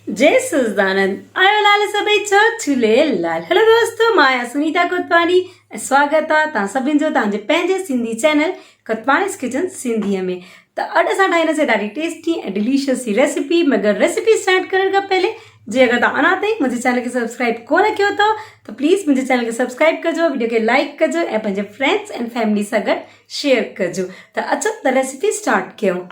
جي سوزدانند آيو لال سڀئي چئو جهوليلال هلو دوستو مان آهيان سنيتا کوتواڻي ۽ سواگت آ توهان سڀني جو توهان جي پنهنجي سنڌي چينل کوتواڻيز ڪچن سنڌي ۾ ته اڄ اسان ٺاهينداسين ڏاڍي ٽيسٽي ۽ ڊليشس سي ريسيپي مگر ريسيپي اسٽارٽ ڪرڻ کان پهلي جي اگر توهان اڃا تائين منهنجي چينل کي سبسڪرائب ڪونه ڪيو اٿو ته پليز منهنجي چينل کي سبسڪرائب ڪجو وڊيو کي لائڪ ڪجو ۽ پنهنجي فرينڊز ۽ فيملي سان گڏ شيئر ڪجو ته اچو ته ريسيپي اسٽارٽ ڪيون.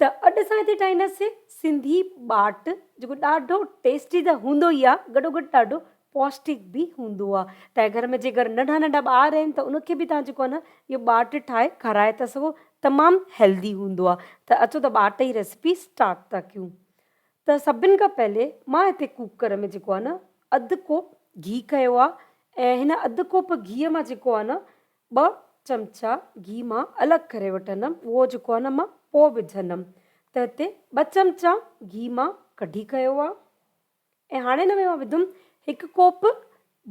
ته اڄ اسان هتي ٺاهينداسين سنڌي ٻاٽ جيڪو ڏاڍو ٽيسٽي ته هوندو ئي آهي گڏو گڏ ڏاڍو پوشٽڪ به هوندو آهي ته گهر ۾ جيڪر ننڍا ننڍا ٻار آهن ته ان کي به توهان جيڪو آهي نه اهو ٻاٽ ٺاهي کارائي ٿا سگهو تمام هيلدي هوندو آهي ته اچو ته ٻاٽ جي ريسپي اسٽارٽ ٿا ڪيون ته سڀن کان پهلي مان هتي ڪوڪر ۾ جيڪو آهي نه اڌ ڪوپ گيهه کنيو آهي ۽ هن اڌ ڪوپ گيهه مان جيڪو آهي نه ٻه چمچا گيهه مان الڳ ڪري وٺندم اهو جيڪو آهي نه مان پوء وجهندم ته هتي ٻه چمچا گيهه مان ڪڍي کنيو آهي ۽ هاڻي هن ۾ مان وڌم هڪ ڪوپ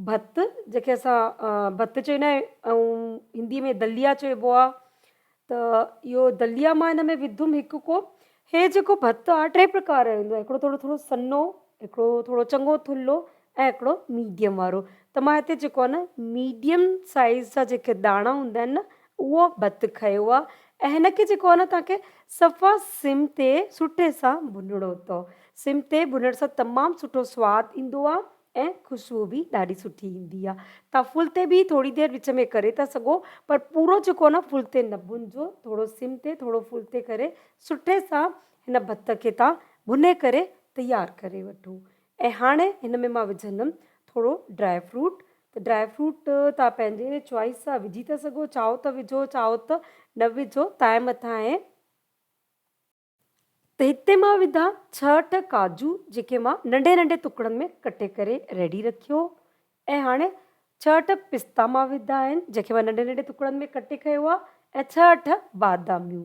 ڀت جنهن کي اسان ڀت چوندا آهيون ۽ هندي ۾ دليا چئبو آهي ته اهو دليا مان هن ۾ وڌم هڪ ڪوپ. هي جيڪو ڀت آهي ٽي پرڪار جو ايندو آهي هڪڙو ٿورو ٿورو سنهو هڪڙو ٿورو چڱو ٿلهو ۽ هڪڙو ميڊيم وارو ته مان هتي جيڪو آهي نه ميڊيم سائيز جا جيڪي داڻا هوندا آهن نه اهو ڀت کنيو آهي ۽ هن کي جيڪو آهي نه توهان کي صفا سم تي سٺي سان ڀنڻو اٿو سم تي ڀنڻ سان تمام سٺو سواد ايندو آهي ۽ خوشبو به ڏاڍي سٺي ايندي آ. توهان ڦل تي به ٿوري دير وچ ۾ ڪري ٿا سگهو پر پورو جيڪو آ نه ڦل تي نه ڀنجو ٿورو سم تي ٿورو ڦل تي ڪري سٺي سان هن ڀت کي توهان ڀني ڪري تيار ڪري وٺو ۽ هاڻي هن ۾ مان وجهندم ٿورو ڊرائي فروٽ ته ڊرائي فروٽ توهان پنهنجي چوائس سان وجهي ٿا سگهو چاهو ته وجهو چاهو ته نه وجهو تانئي مٿان آهي. ته هتي مان وڌا ڇهه اٺ ڪاجو جيڪي مان ننڍي ننڍي ٽڪڙن ۾ ڪٽي ڪري ريڊي رکيو ۽ هاڻي ڇهه اٺ پستا مان وڌا آهن جيڪي مان ننڍي ننڍي ٽڪڙن ۾ ڪٽي کنيو آهي ۽ ڇهه اٺ باداميون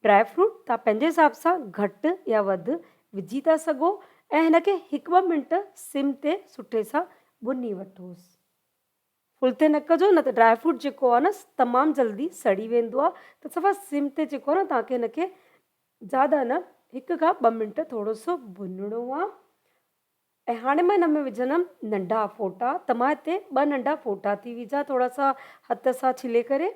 ڊرائي فروٽ توهان پنهنجي حساب سان گهٽ يا وڌ وجهي ٿا سگهو ۽ هن کي هڪ ٻه منٽ سم تي سٺي سان ڀني وٺوس. ڦل تي نه ڪجو نه ته ڊرائي فروٽ جيڪو آهي نه تمام جلدي سڙي ويندو آهي ته صفا سم تي جيڪو آهي نه توهان کي هن کي زياده نه هڪ کان ٻه منٽ ٿورو سو ڀنڻو آهي ۽ هاڻي مان هن ۾ وجهندم ننڍا ڦوٽا ته مان هتي ٻه ننڍا ڦوٽا ٿي وجهان ٿورا سا هٿ سان ڇلي ڪري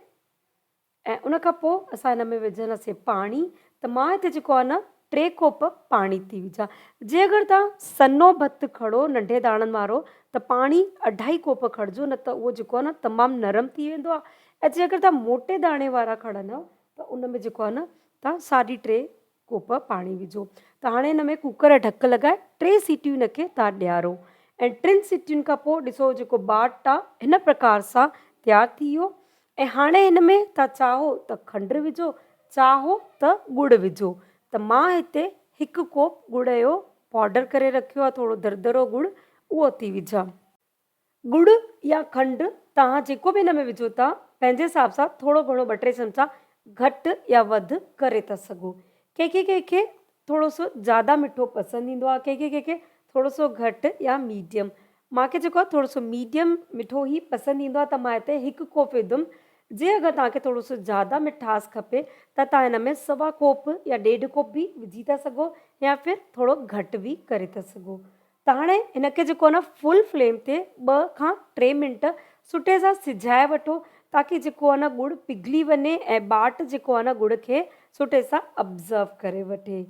۽ ان کان پوء اسان هن ۾ وجهنداسين پاڻي ته مان هتي جيڪو آهي نه ٽي ڪوپ پاڻي ٿي وجهان جي اگر توهان سنهو ڀت کڻو ننڍي داڻن وارو ته پاڻي اڍائي ڪوپ کڻجو نه ته اهو جيڪو آهي نه تمام نرم ٿي ويندو آهي ۽ جي اگر توهان موٽي داڻي وارا کڻندؤ ته ان ۾ جيڪو آهي نه توهان ساڍي ٽي ڪوپ پاڻي وجهو ته هاڻي هن ۾ ڪوڪر جو ڍڪ لڳائي ٽي سيٽيون هن کي توهان ڏيارو ۽ ٽن سيٽين کان پوء ڏسو جيڪو ٻاٽ آهي هن پرڪار سان تيار ٿي ويو ۽ هاڻي هن ۾ توهان چاهو ته کنڊ وجهو، چاهو ته ڳڙ وجهو ته مان هتي هڪ ڪوپ ڳڙ جو پائوڊر ڪري رکيو آهي ٿورو دردرو ڳڙ اهو ٿي وجهان. ڳڙ يا کنڊ توهان جيڪو به هن ۾ وجهو ٿا پنهنجي حساب سان ٿورو گهڻو ٻه ٽي چمچا گهٽ يا وڌ ڪري ٿا سگهو. ڪنهن کي ڪنهن کي ٿورو سو زياده مٺو پسند ايندو آهي ڪنهن کي ڪنهن کي ٿورو سو گهٽ يا ميڊيم مان کي جيڪو آهي ٿورو سو ميڊيم مٺو ئي پسند ايندو آهي ته مان هتي هڪ ڪوپ وڌم جي اگر توهان کي ٿورو سو زياده مٺاس کپي ته توهان هن ۾ سوا ڪوپ يا ڏيڍ ڪوپ به وجهي ٿا سگهو يا ڦر ٿورو گهٽ به ڪري ٿا سگهو ته هاڻي هن کي جيڪو آهي نه فل فليم تي ٻه کان ٽي منٽ سٺي سان سجهائي وٺو تاڪي جيڪو آهي نه ڳڙ پگهلي وڃي ۽ ٻاٽ جيڪو آهي نه ڳڙ کي سٺي سان ابزرو ڪري وٺي.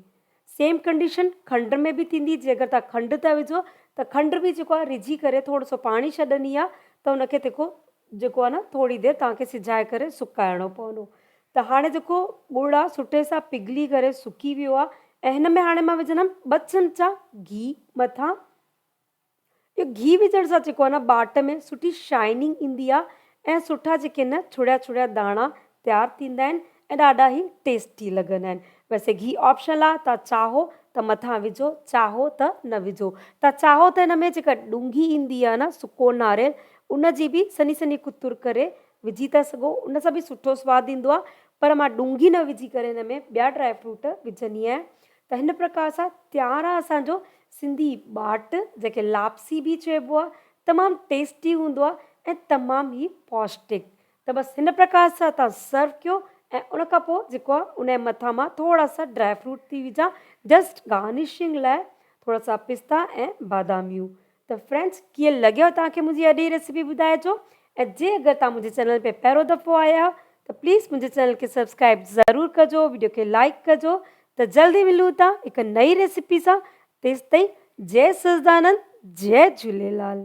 سيم ڪنڊيشن کنڊ ۾ به ٿيندي جي اگر توهان کنڊ ٿا وجهو ته کنڊ به جيڪو آهي رجهي ڪري ٿورو سو پاڻي ڇڏندي آهي ته ان کي تکو جيڪو آهي نه ٿوري دير توهان کي سجهائي ڪري سڪائڻو پوندو ته هاڻي جيڪو ڳڙ آهي سٺي سان پگهلي ڪري سڪي ويو آهي ۽ هن ۾ هاڻي مان وجهندم ٻه چمچا گيهه مٿان. اهو گيهه وجهڻ سان جيڪو آهي نه ٻاٽ ۾ سٺي شائننگ ايندي آهي ۽ سٺا جيڪي نه ڇڙيا ڇڙيا داڻا تيار ٿيندا آهن ۽ ڏاڍا ئي ٽيسٽي لڳندا آهن. ويسي گيهه آپشنل آهي توهان چاهو ته مٿان وجهو چاهو ته نه وجهو. توهان چاهو ته هن ۾ جيڪا ڏونگهي ايندي آهي نه سڪو ناريل ان جي به سنهي سنهي ڪتر ڪري وجهي ٿا سگهو ان سان به سٺو سواد ايندو آهي پر مان ڏونگهي نه وجهي ڪري هن ۾ ٻيا ڊرائي فروٽ وجهندي آهيان ته هن پرڪار سان تيار آهي اسان جو سنڌي ٻاٽ جنهن کي لاپسي به چئبو آهي تمام ٽيسٽي هوندو آهي ۽ تمام ئي پوشٽڪ ته بس هن پرڪار سان توهان سرو ڪيو ۽ ان کان پوء جيڪو آهي ان جي مٿان مان ٿورا سا ڊرائي فروٽ ٿي وجهان جسٽ گارنشنگ لاء ٿورا سا پستا ۽ باداميون. ته فرينڊس ڪيئن لڳيو توهان کي منهنجي اڄ جي ريسيپي ٻڌائجو ۽ جي اگر توهان منهنجي چينل تي پهريون دفعو آيا آهيو ته پليز منهنجي چينل کي سبسڪرائب ضرور ڪجو وڊيو کي لائڪ ڪجو ته جلدي ملون ٿا هڪ نئي ريسيپي سان تيستائين جئي سچدانند جئي جهوليلال.